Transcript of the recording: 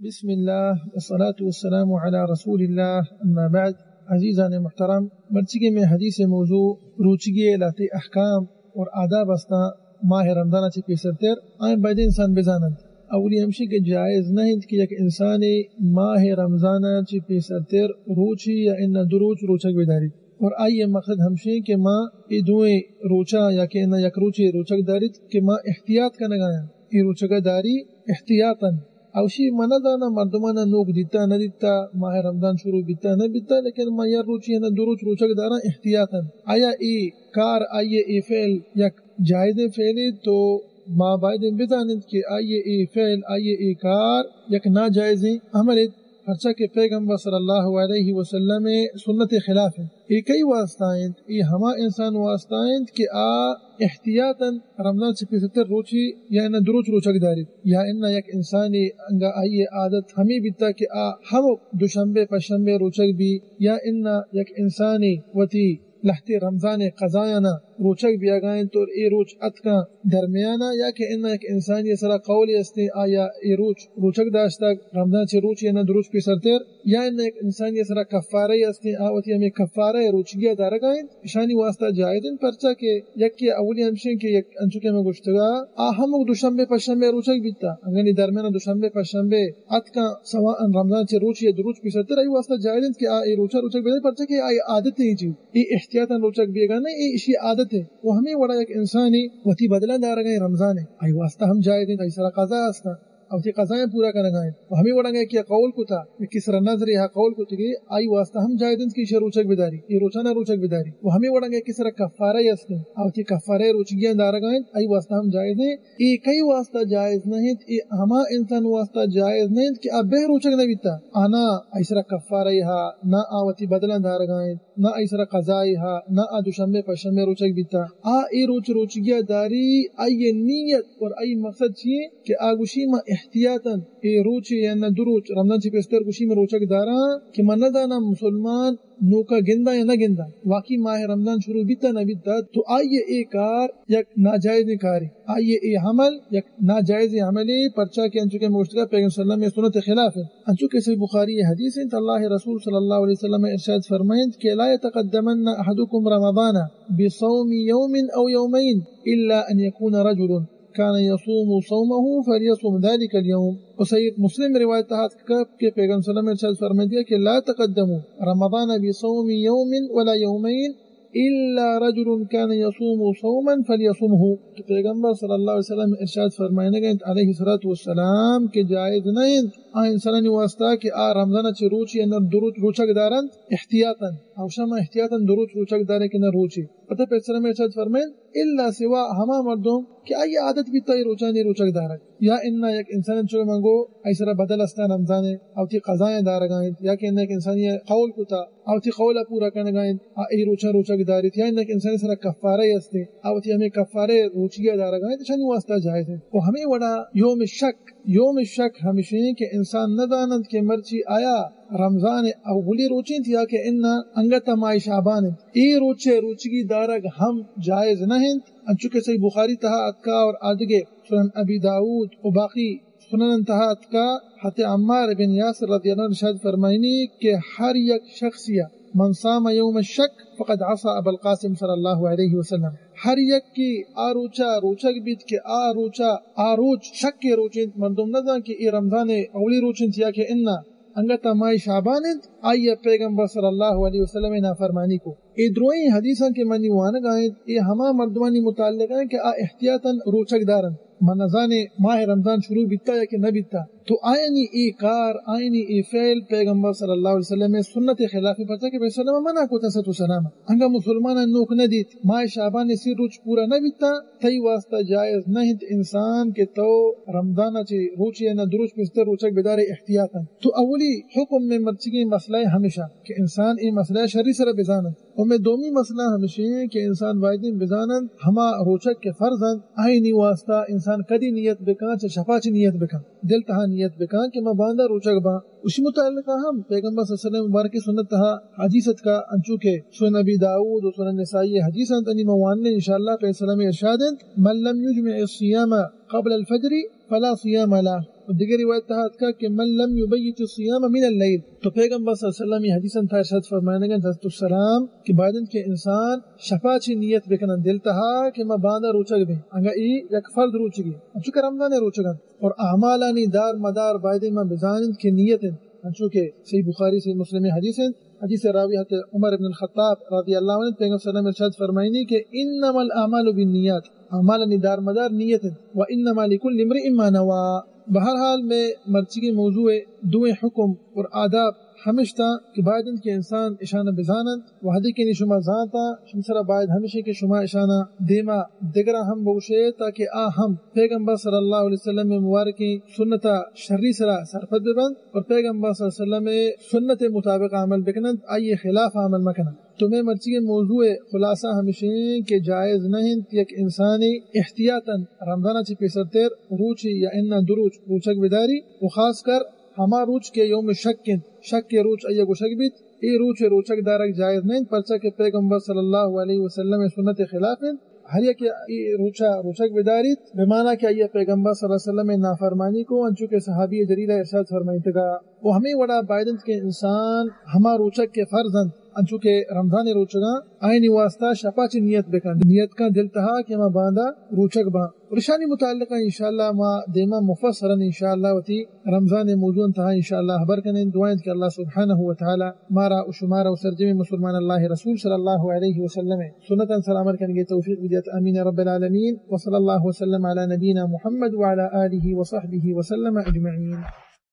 بسم اللہ والصلاة والسلام علی رسول اللہ، اما بعد۔ عزیزان محترم، مرچیگیں مئے حدیث موضوع روچگی ءِ لہتے احکام اور آداب استاں ماہ رمضان ءَ چہ پیسرتر، آئیں باید انسان بزاننت۔ اولی ہمشی کہ جائز نہ انت کہ یک انسانے ماہ رمضان ءَ چہ پیسرتر روچی یا انا دو روچ روچگ بداریت۔ اور آئی ءِ مقصد ہمشی کہ ما اے دوئیں روچاں یا کہ انا یک روچے روچگ داریت کہ ما احتیاط کنگایاں۔ اے روچگ داری احتیاطاً۔ اوشی من نہ زاناں مردماں نوک دیتا نہ دیتا، ماہ رمضان شروع بیتا نہ بیتا، لیکن ما یک روچی انا دو روچ روچگ داراں احتیاطاً۔ آیا اے کار، آئی ءِ اے فعل یک جائزیں فعلے، تو ما باید بزاننت کہ آئی ءِ اے فعل، آئی ءِ اے کار یک ناجائزیں عملے، پرچا کہ پیغمبر صلی اللہ علیہ وسلم ءِ سنت خلاف انت۔ اے کئی واسطہ انت؟ اے ہما انسان واسطہ انت کہ آ احتیاطاً رمضان چہ پیسرتر روچی یا انا دو روچ روچگ داریت، یا انا یک انسانے انگا آئی ءِ عادت ہمے بیتا کہ آ ہمک دوشنبے پشنبے روچگ بی، یا انا یک انسانے وتی لہتے رمضان ءِ قضایانا روچگ بیاگا انت اور اے روچ اتکاں درمیانا، یا کہ انا یک انسانی سرا قولے استیں آیا اے روچ روچگ داشتگ رمضان چہ روچی انا دو روچ پیسرتر، یا انا یک انسانی سرا کفارہ استیں، آ وتی ہمے کفارہ روچگی دارگا انت، اشانی واسطہ جائز انت، پرچا کہ یکے اولی ہمشیں کہ یک انچو کہ ہمیں گوشتگا، آ ہمک دوشنبے پشنبے روچگ بیتا، اگنی درمیان دوشنبے پشنبے اتکاں سواء رمضان چہ روچی یا دو روچ پیسرتر، آئی واسطہ جائز انت کہ آ اے روچا روچگ بدے، پرچا کہ آئی عادت ایں چیز، اے احتیاطاً روچگ بیگا نہ، اے اشی عادت ہے۔ و ہمیں وڑا یک انسانی وتی بدلاں دارگا ایں رمضان ہے، آئی واسطہ ہم جائز انت، آئی سرا قضا استاں، آ وتی قضایاں پورا کنگا انت۔ و ہمے وڑا اگاں یکے قول کتا، یکے سرا نذرے ہا قول کتگے، آئی واسطہ ہم جائز انت کہ ایشی روچگ بداری، اے روچانا روچگ بداری۔ و ہمے وڑا اگاں یکے سرا کفارہ است انت، آ وتی کفارہ روچگیاں دارگا انت، آئی واسطہ ہم جائز انت۔ اے کئی واسطہ جائز نہ انت؟ اے ہما انسان واسطہ جائز نہ انت کہ آ بہ روچگ نہ بیتا، آ نہ آئی سرا کفارہ ہا، نہ آ وتی بدلاں دارگا انت، نہ آئی سرا قضائے ہا، نہ آ دوشنبے پشنبے روچگ بیتا۔ آ اے روچ روچگیا داری، آئی نیت اور آئی مقصد چی انت کہ آ گوشی ما احتیاطاً اے روچے یا نہ دو روچ رمضان چہ پیسرتر گوشی ما روچگ داراں کہ من نزاناں مسلمان نوکا گندا یا نہ گندا، واقعی ماہ رمضان شروع بیتا نہ بیتا، تو آئی اے کار یک ناجائزیں کارے، آئی اے عمل یک ناجائزیں عملے، پرچا کہ انچو کہ ما گوشتگا پیغمبر صلی اللہ علیہ وسلم سنت خلاف ہے۔ انچو کہ صحیح بخاری حدیث انت، اللہ رسول صلی اللہ علیہ وسلم ارشاد فرمائنت کہ لا يتقدمن احدكم رمضان بصوم يوم او يومين الا ان يكون رجل كان يصوم صومه فليصم ذلك اليوم۔ و صحیح مسلم روایت تہا اتکا کہ پیغمبر صلی اللہ علیہ وسلم ارشاد فرمائنت کہ لا تقدموا رمضان بصوم يوم ولا يومين الا رجل كان يصوم صوما فليصمه۔ تو پیغمبر صلی اللہ علیہ وسلم ارشاد فرمائنگ انت علیہ الصلوۃ والسلام کہ جائز نہ انت آ انسانانی واسطہ کہ آ رمضان چہ روچی اندر دو روچ روچگ دارنت احتیاطاً، اوشا ما احتیاطاً دو روچ روچگ داریں کہ نہ روچی۔ پتہ پیغمبر صلی اللہ علیہ وسلم ارشاد فرمائنت الا سوا ہما مردم کہ آئی عادت بیتا اے روچانی روچگ دارگ، یا انا یک انسان چو منگو آئی سرا بدل استا رمضان ہے، آ وتی قضایاں دارگا انت، یا کہ انا یک انسانی قول کتا، آ وتی قول پورا کنگا انت، آ اے روچاں روچگ داریت، یا انا یک انسانی سرا کفارہ استے، آ وتی ہمیں کفارہ روچی دارگا انت، اشانی واسطہ جائز ہے۔ و ہمیں وڑا یوم شک، یوم شک ہمشیں کہ انسان نہ دانت کہ مرچی آیا رمضان اولی روچ انت یا کہ انا انگت ماہ شعبان انت۔ اے روچے روچگی دارگ ہم جائز نہ انت۔ انچو کہ صحیح بخاری تہا اتکا اور آدگے سنن ابی داؤد و باقی سنن تہا اتکا، حضرت عمار بن یاسر رضی اللہ عنہ ارشاد فرمائنی کہ ہر یک شخصیا من صام یوم الشک فقد عصى ابا القاسم صلی اللہ علیہ وسلم۔ ہر یک کی آ روچا روچگ بیت کہ آ روچا، آ روچ شک کے روچ انت، مردم نہ زان کہ اے رمضان اولی روچ انت یا کہ انا انگت ماہ شعبان انت، آئی پیغمبر صلی اللہ علیہ وسلم نافرمانی کو۔ اے دروئیں حدیثاں کہ منی وانگا انت، اے ہما مردمانی متعلق انت کہ آ احتیاطاً روچگ دارنت۔ من نزانے ماہ رمضان شروع بیتا یا کہ نہ بیتا۔ تو آیانی اے کار، آیانی اے فعل پیغمبر صلی اللہ علیہ وسلم سنت خلاف، پرچا کہ پیغمبر صلی اللہ علیہ وسلم منع کو تسۃ و سلام۔ انگا مسلمان نوک نہ دیت، ماہ شعبان سی روچ پورا نہ بیتا، تئی واسطہ جائز نہ انت انسان کہ تو رمضان چہ روچے یا نہ دو روچ پیسرتر روچگ بدارے احتیاطاً۔ تو اولی حکم میں مرچگیں مسئلہ ہمیشہ کہ انسان اے مسئلہ شری سر بزانت۔ و میں دومی مسئلہ ہمیشہ کہ انسان بایدیں بزانت ہما روچگ کہ فرض انت، آئینی واسطہ انسان کدی نیت بکن، چہ شپا چہ نیت بکن، دل تہا نیت بکن کہ ما باندا روچگ باں۔ اسی متعلقہ ہم پیغمبر صلی اللہ علیہ وسلم مبارک سنت تہا حدیث اتکا، انچو کہ سنن ابی داؤد و سنن نسائی حدیث انت، انی ما واننے انشاءاللہ۔ پیغمبر صلی اللہ علیہ وسلم ارشاد انت، من لم يجمع الصيام قبل الفجر فلا صيام له۔ دگہ روایت تہا اتکا کہ من لم یبیت الصیام من اللیل، تو پیغمبر صلی اللہ علیہ وسلم ءِ حدیثاں تہا ارشاد فرمائنگ انت حضرت السلام کہ باید انت کہ انسان شپا چی نیت بکنن دل تہا کہ ما باندا روچگ بیں، انگا ای یک فرض روچگی، انچو کہ رمضان روچگ انت، اور اعمالانی دار مدار باید ما بزانن کہ نیت انت، انچو کہ صحیح بخاری صحیح مسلم حدیث انت۔ حدیث راوی حضرت عمر ابن الخطاب رضی اللہ عنہ، پیغمبر صلی اللہ علیہ وسلم ارشاد فرمائنی کہ انما الاعمال بالنیات، اعمالانی دار مدار نیت انت، و انما لکل امرئ ما نوی۔ بہرحال، مئے مرچیگیں موضوع دوئیں حکم اور آداب ہمشتا کہ باید انت کہ انسان اشانا بزاننت۔ وہدے کہ نی شما زانتا، شما سرا باید ہمشی کہ شما اشانا دیما دگرا ہم بوشے، تاکہ آ ہم پیغمبر صلی اللہ علیہ وسلم مبارکیں سنتا شری سرا سرپد ببنت اور پیغمبر صلی اللہ علیہ وسلم سنت مطابق عمل بکننت، آئی خلاف عمل مکننت۔ تو مئے مرچیگیں موضوع خلاصہ ہمشیں کہ جائز نہ انت یک انسانی احتیاطاً رمضان چی پیسرتر روچی یا انا دو روچ روچگ بداری، و خاص کر ہما روچ کہ یوم شک انت، شک روچ آئی گوشگ بیت، اے روچ روچگ دارگ جائز نہ انت، پرچا کہ پیغمبر صلی اللہ علیہ وسلم سنت خلاف انت۔ ہر یک اے روچا روچگ بداریت، بمانا کہ آئی پیغمبر صلی اللہ علیہ وسلم نافرمانی کو، انچو کہ صحابی جلیل ارشاد فرمائیتگا۔ و ہمیں وڑا باید انت کہ انسان ہما روچگ کہ فرض انت، انچو کہ رمضان روچگاں، آئینی واسطہ شپا چی نیت بکن، نیت کن دل تہا کہ ما باندا روچگ باں۔ اور اشانی متعلقہ انشاءاللہ ما دیما مفصلا انشاءاللہ وتی رمضان موضوع تہا انشاءاللہ خبر کنیں۔ دعا انت کہ اللہ سبحانہ و تعالی مارا و شمارا و سرجمیں مسلمان اللہ رسول صلی اللہ علیہ وسلم سنتاں سر عمل کنگے توفیق بدیت۔ آمین رب العالمین۔ وصلی اللہ وسلم علی نبینا محمد وعلی آلہ وصحبہ وسلم اجمعین۔